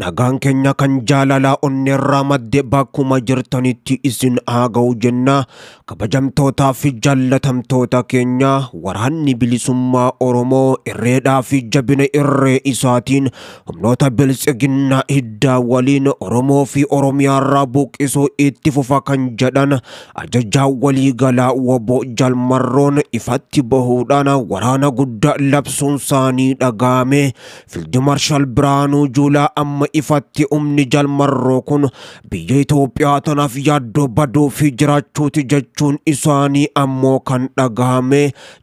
Nagaan keenya kan jaalalaa onneerraa madde bakkuma jirtanitti isin haa ga'u jenna. Kabajamtootaa fi jaallatamtoota keenya, waraanni bilisummaa Oromoo irreedhaa fi jabina irree isaatiin humnoota biltsiginnaa hiddaa waliin Oromoo fi Oromiyaarraa buqqisuu itti fufa kan jedhan ajajaa waliigalaa WBO Jalmarroon ifatti bahuudhaan waraana guddaa labsuun isaanii dhaga'ame. Fiild Maarshaal Biraanuu Juulaa amma ifatti humni Jalmarroo kun biyya Itoophiyaa tanaaf yaaddoo baduu fi jiraachuuti jechuun isaanii ammoo kan dhagahame.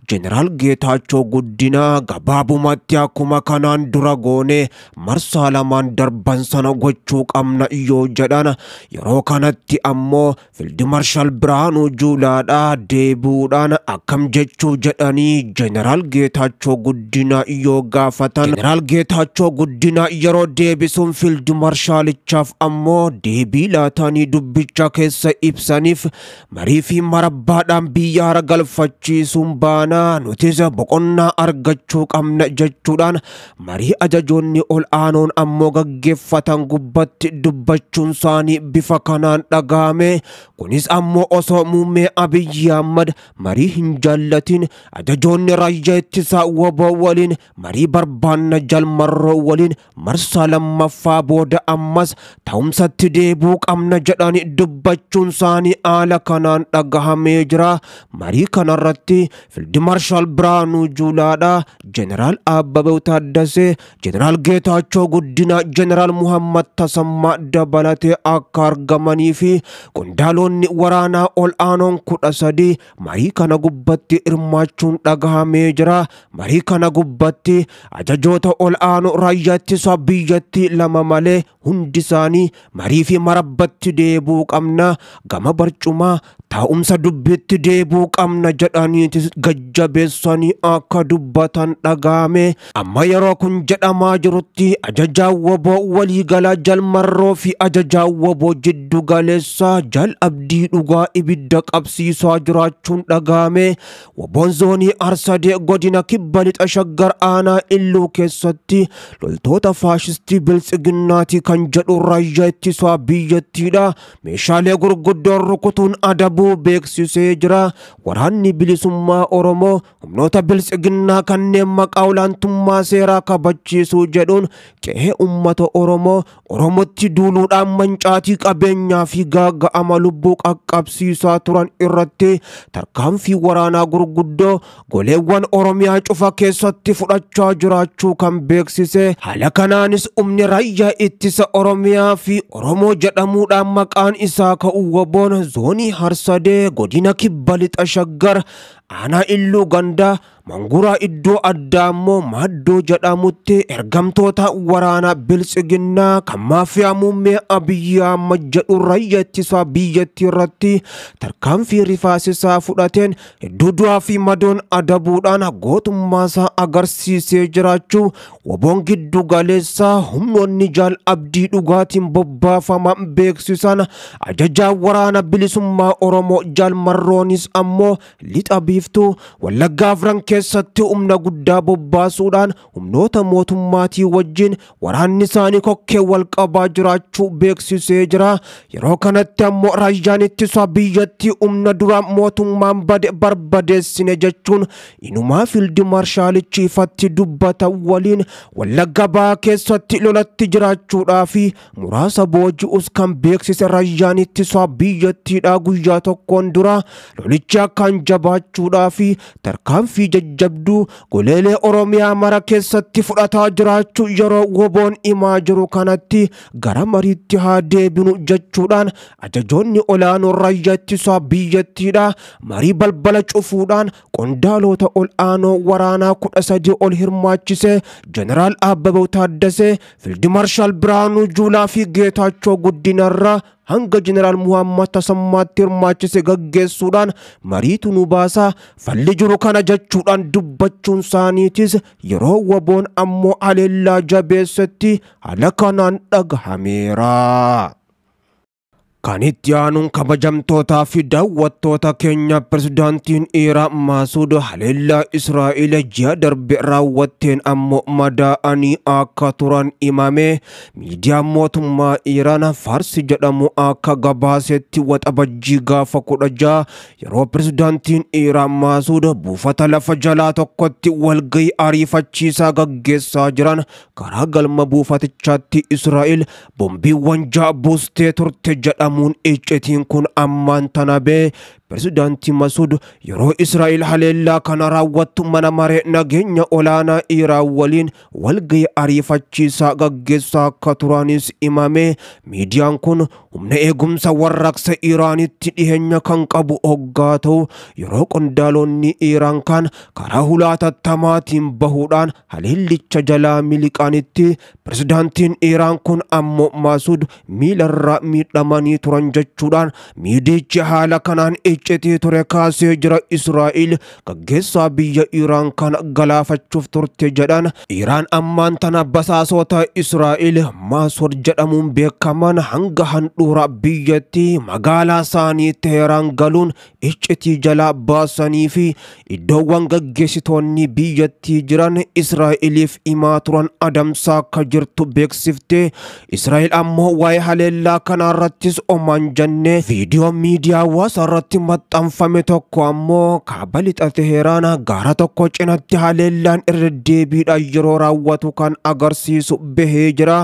Jeneraal Geetaachoo Guddinaa gabaabumatti akkuma kanaan dura goone marsaa lamaan darban sana gochuu qabna yoo jedhan, yeroo kanatti ammoo Fiild Maarshaal Biraanuu Juulaadhaa deebi'uudhaan akkam jechuu jedhanii Jeneraal Geetaachoo Guddinaa yoo gaafatan, Jeneraal Geetaachoo Guddinaa yeroo deebisuun Fiild Maarshaalichaaf ammoo deebii laatanii dubbicha keessa ibsaniif, marii fi marabbaadhaan biyya hara galfachiisuun baanaa nutis boqonnaa argachuu qabna jechuudhaan marii ajajoonni ol aanoon ammoo gaggeeffatan gubbatti dubbachuun isaanii bifa kanaan dhagahame. Kunis ammoo osoo muummee Abiyyi Ahmad marii hin jaallatin ajajoonni raayyaa ittisaa WBO waliin marii barbaanna, Jalmarroo waliin marsaa lammaffaa booda ammas ta'umsatti deebuu qabna jedhanii dubbachuun isaanii haala kanaan dhagahamee jira. Marii kanarratti Fiild Maarshaal Biraanuu Juulaadha, Jeneraal Abbabee Taaddasee, Jeneraal Geetaachoo Guddinaa, Jeneraal Muhammad Tasammaa dabalatee akka argamanii fi qondaalonni waraanaa ol aanoon 13 marii kana gubbatti hirmaachuun dhagahamee jira. Marii kana gubbatti ajajoota ol aanoo raayyaa ittisaa biyyattii lama malee hundi isaanii marii fi marabbatti deebuu qabna, gama barcumaa taa'umsa dubbitti deebuu qabna jedhaniitis gajjabeessanii akka dubbatan dhagahame. Amma yeroo kun jedhamaa jirutti ajajaa WBO waliigalaa Jalmarroo fi ajajaa WBO jiddu galeessaa Jal Abdii Dhugaa ibidda qabsiisaa jiraachuun dhagahame. WBOn zoonii Arsadee godina Kibba Lixa Shaggar aanaa Illuu keessatti loltoota faashistii biltsiginnaati kan jedhu raayyaa ittisaa biyyattiidha meeshaalee gurguddoon rukutuun adabuu beeksisee jira. Waraanni bilisummaa Oromoo humnoota biltsiginnaa kanneen maqaa olaantummaa seeraa kabachiisuu jedhuun qe'ee uummata Oromoo Oromootti duuluudhaan mancaatii qabeenyaa fi gaaga'ama lubbuu qaqqabsiisaa turan irratti tarkaanfii waraanaa gurguddoo goleewwan Oromiyaa cufa keessatti fudhachaa jiraachuu kan beeksise. Haala kanaanis humni raayyaa ittisa Oromiyaa fi Oromoo jedhamuudhaan maqaan isaa ka'u WBOn zoonii Harsadee godina Kibba Lixa Shaggar aanaa Illuu gandaa Manguraa iddoo addaa immoo Maaddoo jedhamutti ergamtoota waraanaa biltsiginnaa kan maafiyaa muummee Abiyyi Ahmad jedhu raayyaa ittisaa biyyattii irratti tarkaanfii rifaasisaa fudhateen hedduu du'aa fi madoon adabuudhaan gootummaasaa agarsiisee jiraachuu WBOn giddu galeessaa humnoonni Jaal Abdii Dhugaatiin bobbaafaman beeksisan. Ajajaa waraana bilisummaa Oromoo Jaal Marroonis ammoo lixa biiftuu Wallaggaa Afran keessatti humna guddaa bobbaasuudhaan humnoota mootummaatii wajjin waraanni isaanii kokkee wal qabaa jiraachuu beeksisee jira. Yeroo kanatti ammoo raayyaan ittisaa biyyattii humna duraan mootummaan bade barbadeessine jechuun inumaa Fiild Maarshaalichi ifatti dubbatan waliin Wallagga Bahaa keessatti lolatti jiraachuudhaa fi muraasa booji'us kan beeksise raayyaan ittisaa biyyattiidhaa guyyaa tokkoon dura lolichi akkaan jabaachuudhaa fi tarkaanfii jajjabduu goleelee Oromiyaa mara keessatti fudhataa jiraachuu yeroo WBOn himaa jiru kanatti gara mariitti haa deebinu jechuudhaan ajajoonni olaanoo raayyaa ittisaa biyyattiidhaa marii balbala cufuudhaan qondaalota ol'aanoo waraanaa 13 ol hirmaachise Jeneraal Abbabee Taaddasee, Fiild Maarshaal Biraanuu Juulaa fi Geetaachoo Guddinarraa hanga Jeneraal Muhammad Tasammaatti hirmaachise gaggeessuudhaan mariitu nu baasaa, falli jiru kana jechuudhaan dubbachuun isaaniitis yeroo WBOn ammoo aleellaa jabeessetti haala kanaan dhagahameera. Kan itti aanuun kabajamtootaa fi daawwattoota keenya pirezidaantiin Iraan Maasuud haleellaa Israa'el ji'a darbe raawwatteen ammoo madaa'anii akka turan himame. Miidiyaan mootummaa Iraan Faarsi jedhamu akka gabaasetti waxabajjii gaafa 16 yeroo pirezidaantiin Iraan Maasuud buufata lafa jalaa tokkotti walgahii ariifachiisaa gaggeessaa jiran karaa galma buufatichaatti Israa'el bombiiwwan 6 buustee turte jedhamuun iccitiin kun ammaan tana bee. Pirezidaantii Masuud yeroo Israa'el haleellaa kana raawwattu mana maree nageenya olaanaa Iraan waliin walgahii ariifachiisaa gaggeessaa akka turanis himame. Miidiyaan kun humna eegumsa warraaqsa Iraanitti dhiheenya kan qabu hoggaa ta'u yeroo qondaalonni Iraan kan karaa hulaa tattamaatiin bahuudhaan haleellicha jalaa miliqanitti pirezidaantiin Iraan kun ammoo Masuud miilarraa miidhamanii turan jechuudhaan miidichi haala kanaan iccitii ture kaasee jira. Israa'el gaggeessaa biyya Iraan kana galaafachuuf turte jedhan. Iraan ammaan tana basaasota Israa'el Maasuud jedhamuun beekaman hanga handhuura biyyattii magaalaa isaanii Teheraan galuun iccitii jalaa baasanii fi iddoowwan gaggeessitoonni biyyattii jiran Israa'eliif himaa turan adamsaa akka jirtu beeksifte. Israa'el ammoo waa'ee haleellaa kanaarrattis omaan jenne. Viidiyoo miidiyaa hawaasaa irratti maxxanfame tokko ammoo kaaba lixa Teheraan gaara tokko cinatti haleellaan irra deebiidhaan yeroo raawwatu kan agarsiisu bahee jira.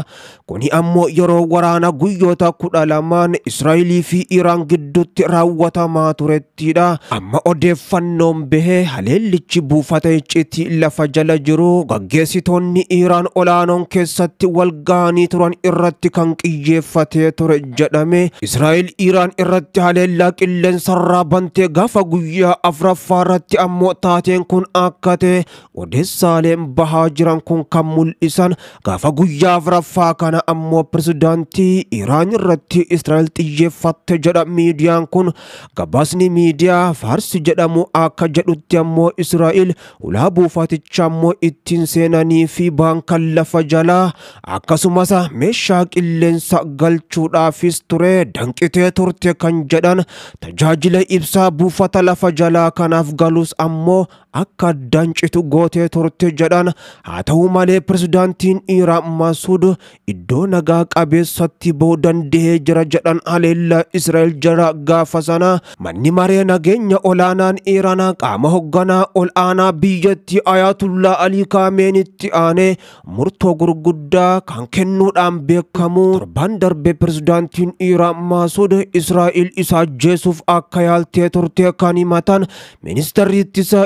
Kuni ammoo yeroo waraana guyyoota 12 Israa'elii fi Iraan gidduutti raawwatamaa turettidha. Amma odeeffannoon bahee haleellichi buufata iccitii lafa jala jiru gaggeessitoonni Iraan olaanoon keessatti wal ga'anii turan irratti kan qiyyeeffatee ture jedhame. Israa'el Iraan irratti haleellaa qilleensarraa bantee gaafa guyyaa 4ffaa irratti ammoo taateen kun akka ta'e odeessaaleen bahaa jiran kun kan mul'isan. Gaafa guyyaa 4ffaa kana ammoo pirezidaantii Iraan irratti Israa'el xiyyeeffatte jedha miidiyaan kun. Gabaasni miidiyaa Faarsi jedhamu akka jedhutti ammoo Israa'el ulaa buufatichaa ammoo ittiin seenanii fi baankan lafa jalaa akkasumas meeshaa qilleensa galchuudhaafis ture danqitee turte kan jedhan. Tajaajila ibsaa buufata lafa jalaa kanaaf galus ammoo akka dancitu gootee turte jedhan. Haa ta'u malee pirezidaantiin Iraan Masuud iddoo nagaa qabeessatti bahuu danda'ee jira jedhan haleellaa Israa'el jala gaafa sana. Manni maree nageenya olaanaan Iraan qaama hoogganaa ol'aanaa biyyattii Ayatollah Ali Khameneitti aanee murtoo gurguddaa kan kennuudhaan beekamu. Torban darbe pirezidaantiin Iraan Masuud Israa'el isa ajjeesuuf akka yaaltee turte kan himatan ministeerri ittisa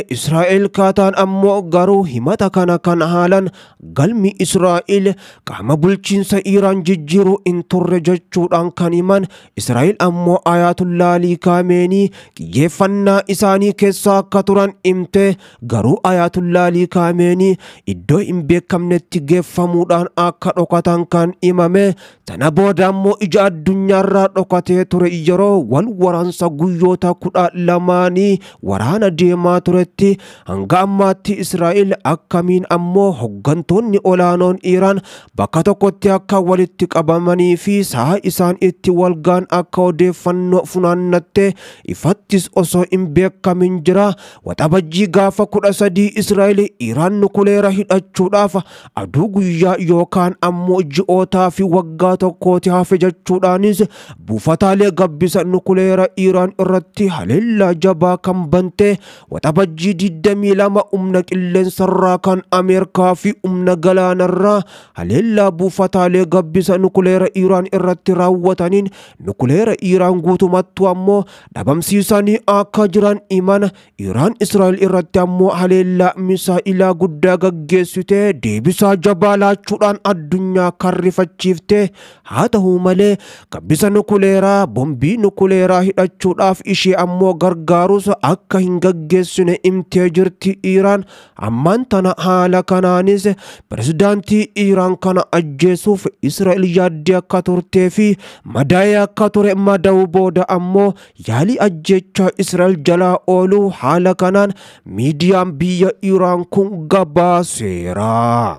Israa'el Kaataan ammoo garuu himata kana kan haalan galmi Israa'el qaama bulchiinsa Iraan jijjiiruu hin turre jechuudhaan kan himan. Israa'el ammoo Ayatollah Ali Khamenei xiyyeeffannaa isaanii keessaa akka turan himte. Garuu Ayatollah Ali Khamenei iddoo hin beekamnetti geeffamuudhaan akka dhokatan kan himame. Sana booda ammoo ija addunyaarraa dhokatee ture yeroo wal waraansa guyyoota 12 waraana deemaa turetti. Hanga ammaatti Israa'el akkamiin ammoo hoggantoonni olaanoon Iraan bakka tokkotti akka walitti qabamanii fi sa'a isaan itti walgaan akka odeeffannoo funaannatte ifattis osoo hin beekamin jira. Waxabajjii gaafa 13 Israa'el Iraan nukuleera hidhachuudhaaf aduu guyyaa yookaan ammoo ji'ootaa fi waggaa tokkooti hafe jechuudhaanis buufataalee gabbisa nukuleera Iraan irratti haleellaa jabaa kan bante. Waxabajjii 22 humna qilleensarraa kan Ameerikaa fi humna galaanarraa haleellaa buufataalee gabbisa nukuleera Iraan irratti raawwataniin nukuleera Iraan guutumattu ammoo dhabamsiisanii akka jiran himan. Iraan Israa'el irratti ammoo haleellaa misaa'ilaa guddaa gaggeessite deebisaa jabaa laachuudhaan addunyaa kan rifachiifte. Haa ta'u malee gabbisa nukuleeraa bombii nukuleeraa hidhachuudhaaf ishee ammoo gargaarus akka hin gaggeessine himtee jirti Iraan. Ammaan tana haala kanaanis pirezidaantii Iraan kana ajjeesuuf Israa'el yaaddee akka turtee fi madaa'ee akka ture madaa'uu booda ammoo yaalii ajjeechaa Israa'el jalaa ooluu haala kanaan miidiyaan biyya Iraan kun gabaaseera.